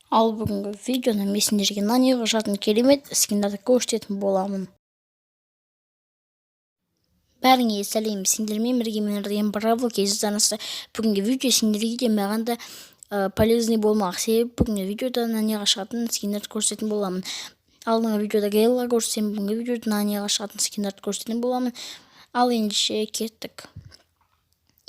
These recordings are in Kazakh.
Ал бүгінгі видеоны мен сендерге Наниға шығатын керемет скиндарды көрсететін боламын. Бәріңе сәлем! Сендермен бірге мен, Райан Бравл Кейз арнасы. Бүгінгі видео сендерге де, маған да полезный болмақ, себебі бүгінгі видеода Наниға шығатын скиндерді көрсететін боламын. Алдыңғы видеода Гейлға көрсетсем, бүгінгі видеода Наниға шығатын скиндерді көрсететін боламын. Ал ендеше кеттік.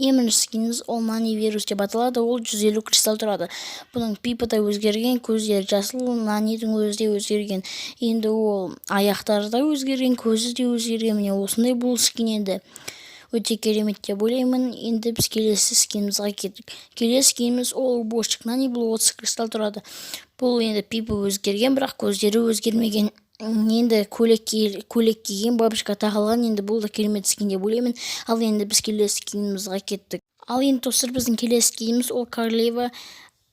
Ең бірінші скиніміз ол Нани Вирус деп аталады. Ол 150 кристалл тұрады. Бұның пипі да өзгерген, көздері жасыл, Нанидің өзі де өзгерген. Енді ол аяқтары да өзгерген, көзі де өзгерген. Міне, осындай бұл скин енді өте керемет деп ойлаймын. Енді біз келесі скинімізге кеттік. Келесі скиніміз ол Уборщик Нани. Бұл 30 кристалл тұрады. Бұл енді пипі өзгерген, бірақ көздері өзгермеген. Енді көйлек киген, бабочка тағылған. Енді бұл да керемет скин деп ойлаймын. Ал енді біз келесі скинімізге кеттік. Ал енді, достар, біздің келесі скиніміз ол Королева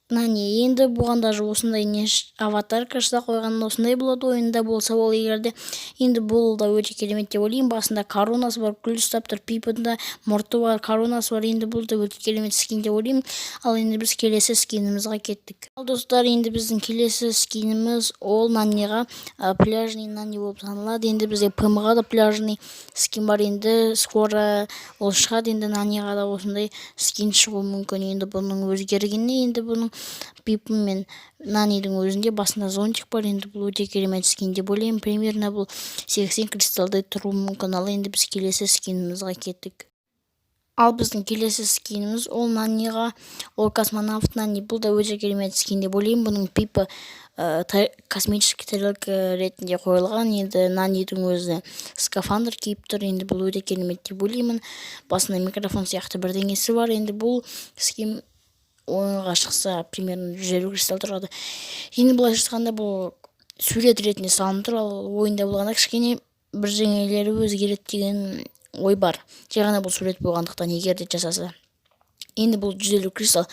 Нани. Енді бұған даже осындай не, аватарка жасап қойған. Осындай болады ойында болса ол егер де. Енді бұл да өте керемет деп ойлаймын. Басында коронасы бар, гүл ұстап тұр, пипінде мұрты бар, коронасы бар. Енді бұл да өте керемет скин деп ойлаймын. Ал енді біз келесі скинімізге кеттік. Ал, достар, енді біздің келесі скиніміз ол Наниға пляжный Нани болып саналады. Енді бізде ПМға да пляжный скин бар, енді скоро ол шығады. Енді Наниға да осындай скин шығуы мүмкін. Енді бұның өзгергені, енді бұның пипі мен Нанидің өзінде басында зонтик бар. Енді бұл өте керемет скин деп ойлаймын. Примерно бұл 80 кристалдай тұруы мүмкін. Ал енді біз келесі скинімізге кеттік. Ал біздің келесі скиніміз ол Наниға, ол Космонавт Нани. Бұл да өте керемет скин деп ойлаймын. Бұның пипі космический тарелка ретінде қойылған. Енді Нанидің өзі скафандр киіп тұр. Енді бұл өте керемет деп ойлаймын. Басында микрофон сияқты бірдеңесі бар. Енді бұл скин ойынға шықса, примерно 150 кристалл тұрады. Енді былайша айтқанда, бұл сурет ретінде салынып тұр, ал ойында болғанда кішкене бірдеңелері өзгереді деген ой бар. Жай ғана бұл сурет болғандықтан, егер де жасаса, енді бұл 150 кристалл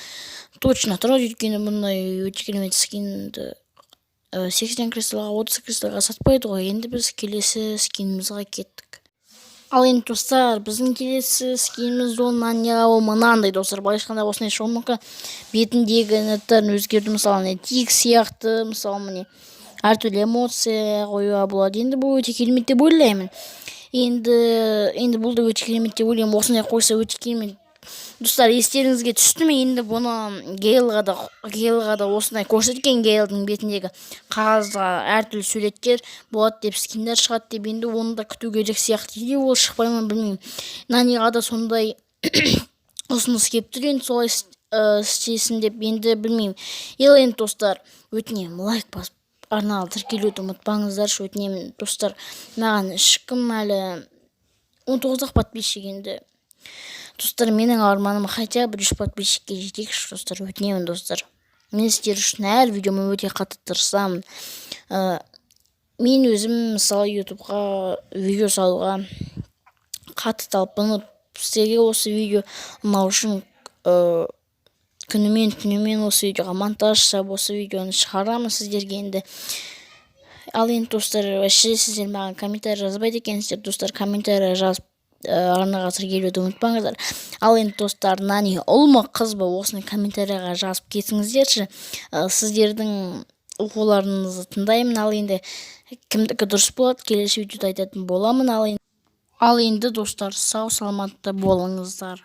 точно тұрады, өйткені бұндай өте керемет скинді 80 кристаллға, 30 кристаллға сатпайды ғой. Енді біз келесі скинімізге кеттік. Ал енді, достар, біздің келесі скиніміз ол Наниға, ол мынандай. Достар, былайша айтқанда, осындай шығуы мүмкін. Бетіндегі неттарын өзгерту, мысалы, міне, тик сияқты, мысалы, міне, әртүрлі эмоция қоюға болады. Енді бұл өте керемет деп ойлаймын. Енді бұл да өте керемет деп ойлаймын. Осындай қойса, өте керемет. Достар, естеріңізге түсті ме? Енді бұны Гейлға да осындай көрсеткен, Гейлдің бетіндегі қағазға әртүрлі суреттер болады деп, скиндер шығады деп. Енді оны да күту керек сияқты или ол шықпай ма, білмеймін. Наниға да сондай ұсыныс келіп тұр, енді солай істесін деп. Енді білмеймін. Ал енді, достар, өтінемін, лайк басып, арнаға тіркелуді ұмытпаңыздаршы, өтінемін. Достар, маған ешкім әлі 19 ақ подписчик. Енді, достар, менің арманым хотя бы 100 подписчикке жетейікші. Достар, өтінемін, достар, мен сіздер үшін әр видеома өте қатты тырысамын. Мен өзім, мысалы, Ютубқа видео салуға қатты талпынып, сіздерге осы видео ұнау үшін күнімен түнімен осы видеоға монтаж жасап, осы видеоны шығарамын сіздерге. Енді, ал енді, достар, вообще сіздер маған комментарий жазбайды екенсіздер. Достар, комментарий жазып, арнаға тіркелуді ұмытпаңыздар. Ал енді, достар, Нани ұл ма, қыз ба, осыны комментарийға жазып кетіңіздерші. Сіздердің оқуларыңызды тыңдаймын. Ал енді кімдікі дұрыс болады, келесі видеода айтатын боламын. Ал енді, достар, сау саламатта болыңыздар.